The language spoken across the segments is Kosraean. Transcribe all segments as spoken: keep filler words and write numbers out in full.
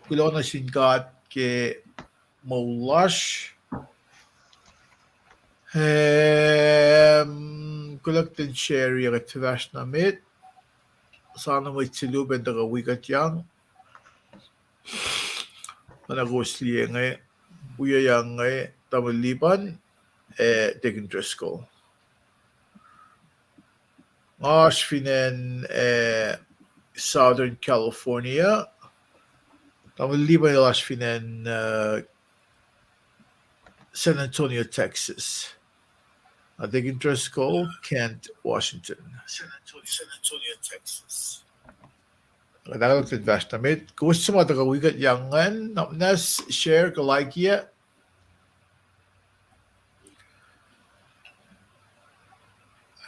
Kuloh nuh sin God ke moul lasr. Em, kuloh ke share-i ac kuht fahsr na met. Sana mwet se luo pacna tuhkuh wi kuht yang. Oacna kowos liye inge, wiyuc yang inge, Tamuhlwel Lipan, ac Deacon Driscoll. Nga oasr fin acn, eh, Southern California. Tamuhlwel Lipan el oasr fin acn, eh, San Antonio, Texas. Na Deacon Driscoll, Kent, Washington. Kuht ahkolah kuht in fahsr na met. Kowos suc ma tuhkuh wi kuht yang ingacn, na muhnahs share kuh like-i.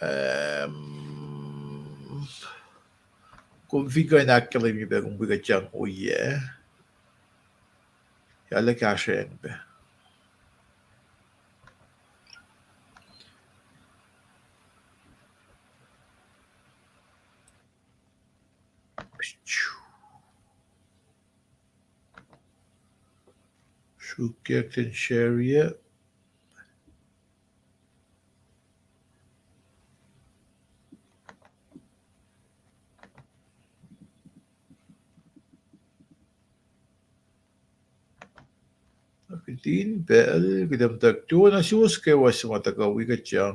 Em, kom fin kuh in ahkkahlwemye pac kom wi kuht yang oyac, arlac kahsrweacng pac. Sruokyac kuht in share-i. Kihtin pacl kuht muhta tuh nuh suwos kwewa suc ma tuhkuh wi kuht yang.